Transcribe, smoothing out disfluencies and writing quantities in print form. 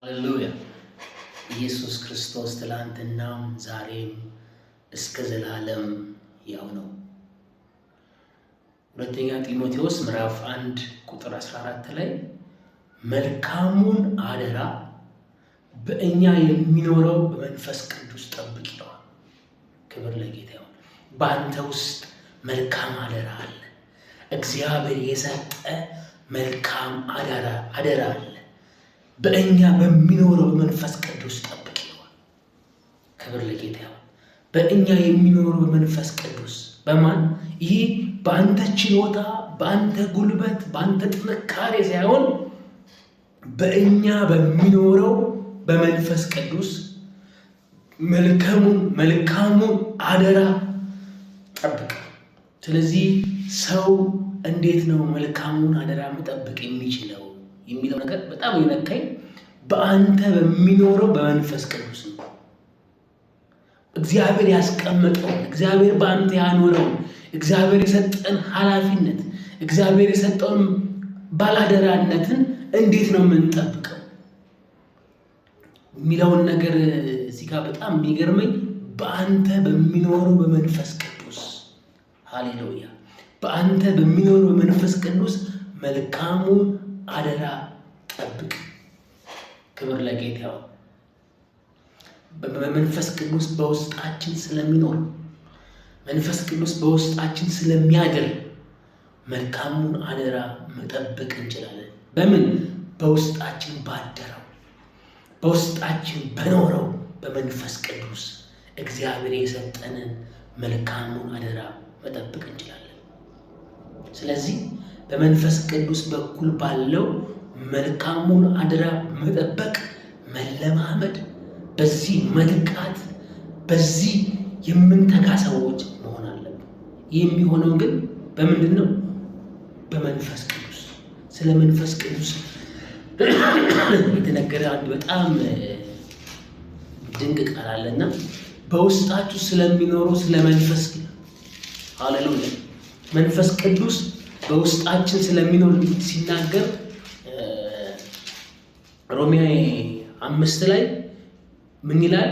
ሃሌሉያ! ኢየሱስ ክርስቶስ ትላንትናም ዛሬም እስከ ዘላለም ያው ነው። ሁለተኛ ጢሞቴዎስ ምዕራፍ 1 ቁጥር 14 ላይ መልካሙን አደራ በእኛ የሚኖረው በመንፈስ ቅዱስ ጠብቅ ይለዋል። ክብር ለጌታ ይሁን። በአንተ ውስጥ መልካም አደራ አለ። እግዚአብሔር የሰጠ መልካም አደራ አለ። በእኛ በሚኖረው በመንፈስ ቅዱስ ጠብቅ ይለዋል። ክብር ለጌታ ይሁን። በእኛ የሚኖረው በመንፈስ ቅዱስ በማን? ይህ በአንተ ችሎታ፣ በአንተ ጉልበት፣ በአንተ ጥንካሬ ሳይሆን በእኛ በሚኖረው በመንፈስ ቅዱስ መልካሙን አደራ ጠብቅ። ስለዚህ ሰው እንዴት ነው መልካሙን አደራ መጠበቅ የሚችለው የሚለው ነገር በጣም የነካኝ በአንተ በሚኖረው በመንፈስ ቅዱስ ነው። እግዚአብሔር ያስቀመጠውን፣ እግዚአብሔር በአንተ ያኖረውን፣ እግዚአብሔር የሰጠን ኃላፊነት፣ እግዚአብሔር የሰጠውን ባላደራነትን እንዴት ነው የምንጠብቀው የሚለውን ነገር እዚህ ጋር በጣም የሚገርመኝ በአንተ በሚኖረው በመንፈስ ቅዱስ፣ ሃሌሉያ፣ በአንተ በሚኖረው በመንፈስ ቅዱስ መልካሙን አደራ ጠብቅ። ክብር ለጌታ ይሁን። በመንፈስ ቅዱስ በውስጣችን ስለሚኖር፣ መንፈስ ቅዱስ በውስጣችን ስለሚያድር መልካሙን አደራ መጠበቅ እንችላለን። በምን? በውስጣችን ባደረው፣ በውስጣችን በኖረው በመንፈስ ቅዱስ እግዚአብሔር የሰጠንን መልካሙን አደራ መጠበቅ እንችላለን። ስለዚህ በመንፈስ ቅዱስ በኩል ባለው መልካሙን አደራ መጠበቅ መለማመድ፣ በዚህ መትጋት፣ በዚህ የምንተጋ ሰዎች መሆን አለብን። ይህ የሚሆነው ግን በምንድን ነው? በመንፈስ ቅዱስ። ስለ መንፈስ ቅዱስ የተነገረ አንድ በጣም ድንቅ ቃል አለና በውስጣችሁ ስለሚኖረው ስለ መንፈስ፣ ሃሌሉያ፣ መንፈስ ቅዱስ በውስጣችን ስለሚኖር ሲናገር ሮሜ 5 ላይ ምን ይላል?